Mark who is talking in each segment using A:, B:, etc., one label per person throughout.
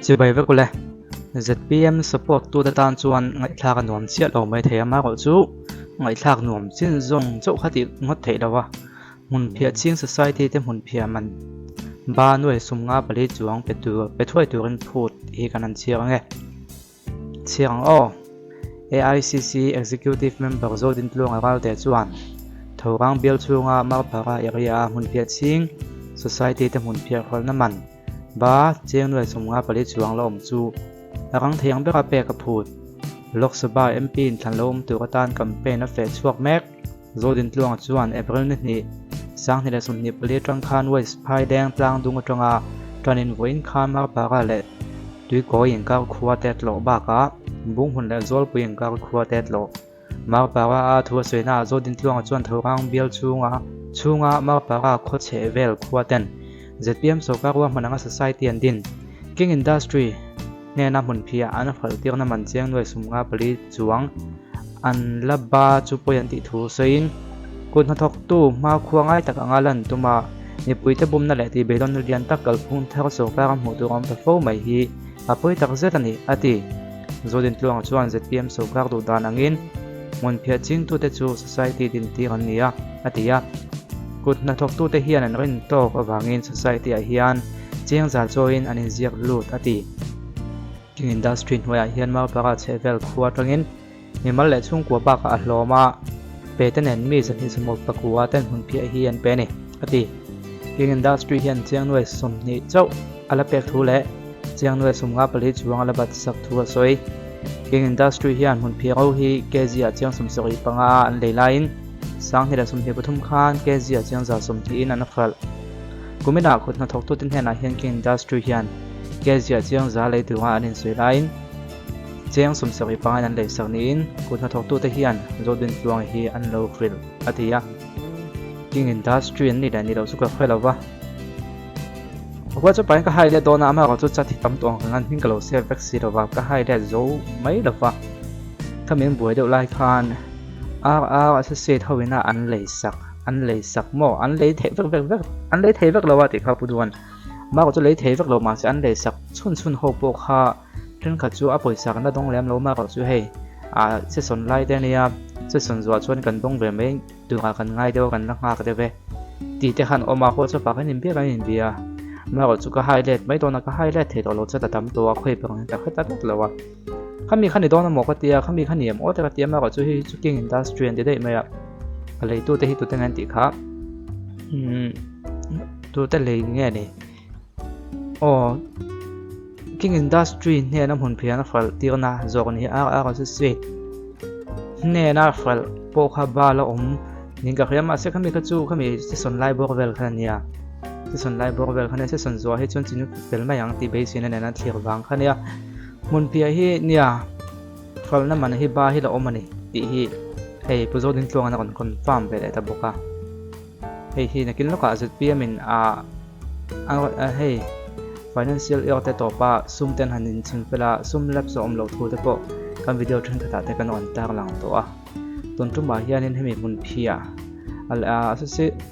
A: Chibai vek ule. ZPM support tute tan chuan ngaihthlak a nuam chiah lo mai thei a, amaherawh chu ngaihthlak nuam chin zawng chauh kha tih ngawt theih lo a. Hmunphiah ching society te hmunphiah man ba nuai sum nga pali chuang pe tur pe thuai turin phut hi kan han chhiar ang e. Chhiar ang aw. AICC Executive Member Zodintluanga Ralte chuan Thorang bial chhunga Marpara area a hmunphiah ching society te hmunphiah hrawlna man ba cheng nuai 54 chuang la awm chu a rang thei ang bera pek a phut. Lok Sabha MP inthlan lo awm tur atan campaign a feh chhuak mek. Zodintluanga chuan April ni hnih, 2024 atang khan West Phaileng tlang dung atanga tanin vawiin khan Marpara leh Tuikawi inkar khua te tlawh bakah Bunghmun leh Zawlpui inkar khua te tlawh. Marpara a thu a sawina ah Zodintluanga chuan Thorang bial chhunga chhunga Marpara khaw chheh vel khua ten zpm sawrkar ruahman anga society an din King Industry hnena hmunphiah an hralh tirna man chiang nuai 54 chuang an la ba chu pawi an tih thu sawiin kut hnathawktu hmakhua ngai tak anga lan tuma mipuite bumna leh tihbeidawnna lian tak kalphung thar sawrkar a hmuh tur a awm ta fo mai hi a pawi tak zet a ni, a ti. Zodintluanga chuan zpm sawrkar duh dan angin hmunphiah chingtute chu society dintir an ni a, a ti a. Kut hnathawktute hian an rin tawk avangin society-ah hian chiang zal chawiin an inziak lut, a ti. King Industry hnuaiah hian Marpara chhehvel khua atangin mimal leh chhungkua bakah a hlawm a, pe te nen mi 229 ten hmunphiah hi an pe a ni, a ti. King Industry hian chiang nuai 20 chauh a la pek thu leh chiang nuai 54 chuang a la bat sak thu a sawi. King Industry hian hmunphiah ro hi kg ah chiang 75 an lei laiin 2023 khan kg ah chiang 120 in an hralh. Kuminah kut hnathawktute hnenah hian King Industry hian Kezia chiang za lei tura an insawi laiin cheng 75 in an leisak niin kut hnathawktute hian Zodintluanga hi an lo hrilh a ti a. King Industry an nih leh nih loh chu ka hre lo va. Pakua chu pahin ka hai let dawn a, amaherawh chu chat hi tam tawh ang ka ngan hming ka lo save vek si lo va, ka hai let zo mai lo va. Khami an buai deuh lai khan RR Associate ho ina an leisak an leisak maw an lei theih vek vek vek an lei thei vek lo a tih kha Pu Duan. Amaherawh chu lei thei vek lo mahse an leisak chhun chhun ho pawh kha thenkhat chu a pawisa kan la dawng lem lo amaherawh chu hei ah season lai te ania season zuah chuan kan dawng ve mai turah kan ngai deuh a kan la nghak deuh e tih te khan awm a haw chawp ah khan inbiak an inbia amaherawh chu ka hai let mai dawn a ka hai let thei tawh lo chat a tam tawh a khawi ber ang ka hre ta tlat lo a khami kha ni dawn amaw ka tia khami kha ni em aw te ka tia amaherawh chu hei chu king industry an ti daih mai a a leitu te hi tute nge an tih kha umm tute lei nge ni aw king industry hnena hmun phian a hralh tirna zawk a ni a r r associate hnena hralh pawh kha bal a awm niin ka hria mahse khami kha chu khami season lai bawr vel khan a nia season lai bawr vel khan a nia season zuah hi chuan chin fel mai ang tih beiseina nena thlir vang kha a nia hmun piah hi nia hralhna man hi ba hi la awm a ni tih hi hei Pu Zodintluanga a rawn confirm ve leh ta bawk a. Hei hi nakin lawkah zpm in ah a hei financial year te tawpa sum ten han inchhing fel a sum lapse a awm loh thu te pawh kan video thenkhatah te kan rawn tarlang tawh a tun tumah hianin hemi hmun phiah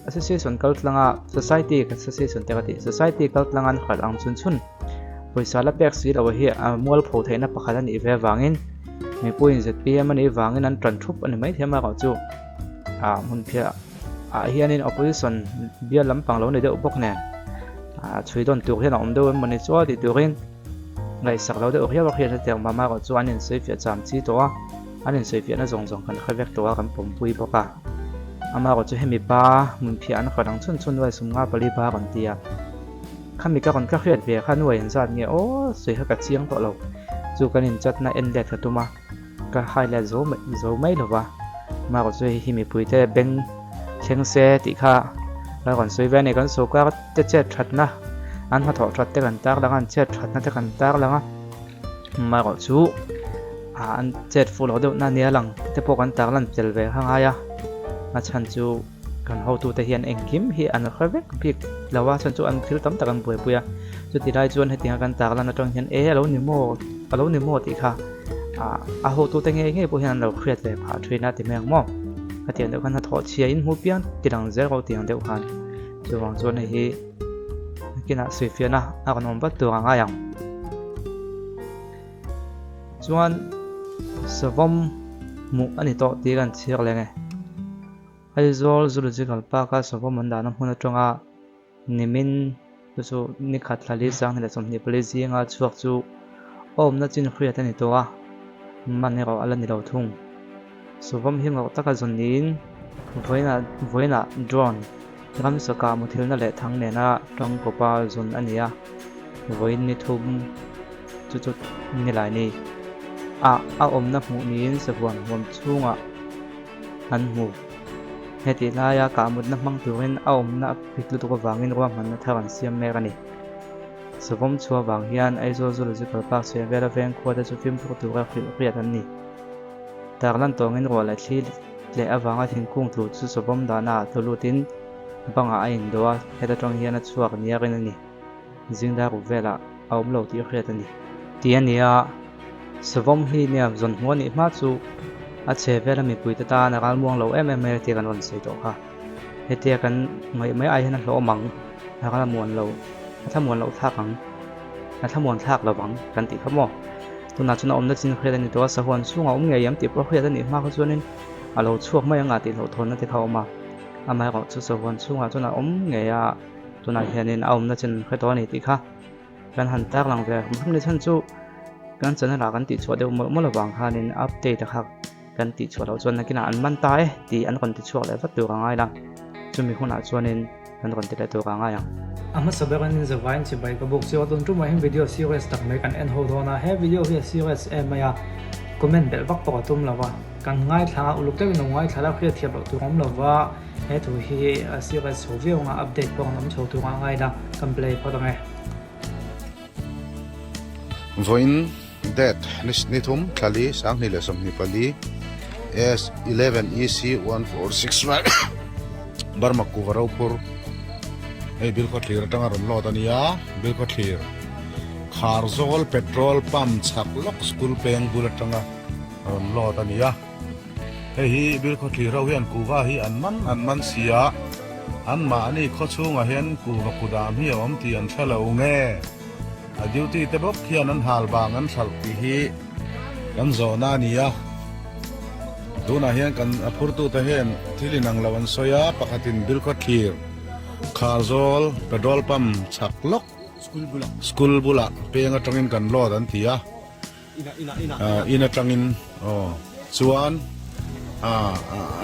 A: association kal tlanga society association te ka tih society kal tlanga an hralh ang chhun chhun pawisa la pek si loh hi a mualpho theihna pakhat a nih ve avangin mipuiin zpm a nih vangin an tan thup a ni maithei amaherawh chu. ah hmun phiah ah hianin opposition bial lampang lo ni deuh bawk nen ah chhui dawn tur hian a awm deuh em mawni chu a tih turin ngaihsak lo deuh riau a hriat hetiang mama erawh chu an insawi fiah cham chi tawh a an insawi fiahna zawng zawng kan hre vek tawh a kan pawmpui bawk a ama erawh chu hemi ba hmun phiah an rawn ang chhun chhun nuai 54 ba rawn ti a khami ka rawn ka hriat ve kha nuai engzat nge aw sawi kha ka chiang tawh lo chu kan inchatna en let ka tum a. Ka hai let zo zo mai lo va, amaherawh chu hei hi mipuite beng thleng se tih kha ka rawn sawi ve a ni. Kan sawrkar te chet thatna an hnathawh that te kan tar lang a, an chet thatna te kan tar lang a, amaherawh chu ah an chet fuh loh deuh na nia lang te pawh kan tar lan tel ve kha ngai a, a chhan chu kan hotute hian engkim hi an hre vek bik lo a, chhan chu an thil tam tak an buaipui a, chuti lai chuan hetianga kan tar lan atang hian e a lo ni maw a lo ni maw tih kha ah a hotute ngei ngei pawh hian an lo hriat ve phah thin a ti mai ang maw hetiang deuh khan hnathawh chhia in hmu piang ti lang zel rawh tiang deuh khan chuvang chuan hei hi nakinah suifiahna a rawn awm vat tur a ngai ang. Chuan savawm hmuh a ni tawh tih kan chhiar leng e. Aizawl Zoological Park-a savawm an dahna hmun atanga nimin chu chu ni khat thla li 2024 zinga chhuak chu a awmna chin hriat a ni tawh a, man erawh a la ni lo thung. Savawm hi ngawrh taka zawn niin vawiinah vawiinah drone Ramsaka muthilna leh thang nena tangkawpa zawn a ni a, vawiin ni thum chu chu nilai ni ah a awmna hmuh niin sahuan huam chhungah an hmu. Hetih laia kahmutna hmang turin a awmna a pik lutuk avangin ruahmanna thar an siam mek a ni. Savawm chhuah vang hian Aizawl Zoological Park chhehvela veng khuate chu fimkhur tura hrilh hriat an ni. Tarlan tawngin ruah leh thli tleh avanga thingkung tlu chu savawm dahna ah tlu lutin bangah a indawh a, heta tang hian a chhuak nia rin a ni. Zingdar ruk velah a awm lo tih hriat a ni. Ti a ni a, savawm hi nia zawn hmuh a nih hma chu a chhe vela mipuite tan a ralmuang lo em em mai a tih kan rawn sawi tawh kha. Hetia kan ngaih mai ai hian a hlawhawm ang, a ralmuan lo, a thlamuan loh thlak ang, a thlamuan thlak lo vang kan tih kha maw? Tunah chuan a awmna chin hriat a ni tawh a, sahuan chhungah awm ngei em tih pawh hriat a nih hma kha chuanin a lo chhuak mai ang a tih hlauhthawnna te kha a awm a, amaherawhchu chu sahuan chhungah chuan a awm ngei a. Tunah hianin a awmna chin hre tawh a ni tih kha kan han tar lang ve hrim hrim ni chhan chu kan channel ah kan tih chhuah deuh mawlh mawlh avang khanin update a kha kan tih chhuah loh chuan nakinah an man ta e tih an rawn ti chhuak leh vat tur a ngai la chumi hunah chuanin kan rawn ti leh tur a ngai ang. A hmasa berin Zavain chibai ka buk chiu a tun tumah hian video serious tak mai kan en ho dawn a he video hi a serious em mai a comment belh vak pawh ka tum lo va kan ngaithla a uluk deuhin lo ngaithla la hriatthiam loh tur a awm lo va. He thu hi a serious chho viau anga update pawh an awm chho tur a ngai la, kan play phawt ang e.
B: Vawiin date ni thum thlali 2024 S 11 EC 1465 Burma kuva rophur hei Bilkhawthlir atanga rawn load a nia Bilkhawthlir Kharzawl petrol pump chhak lawk school peng bul atanga rawn load a nia. Hei hi Bilkhawthlir ho hian kuva hi an man an man si a, anmahni khawchhungah hian kuva kudam hi a awm tih an hre lo nge? A duty te bawk hian an hal vang an hralh tih hi kan zawhna a ni a. Tunah hian kan a phurtute hian thil inang lo an sawi a, pakhatin Bilkhawthlir Kharzawl petrol pump chhak lawk school bulah peng atangin kan load an ti a. In atangin aw chuan a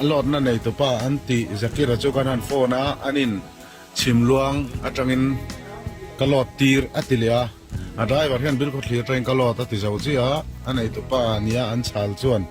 B: lawtna nei tupa an tih Zakira chu kan han phone a, an in chhim luang atangin ka lawt tir a ti leh a, a driver hian Bilkhawthlir atangin ka lawt a ti zo chiah a, a nei tupa nia an chhal chuan.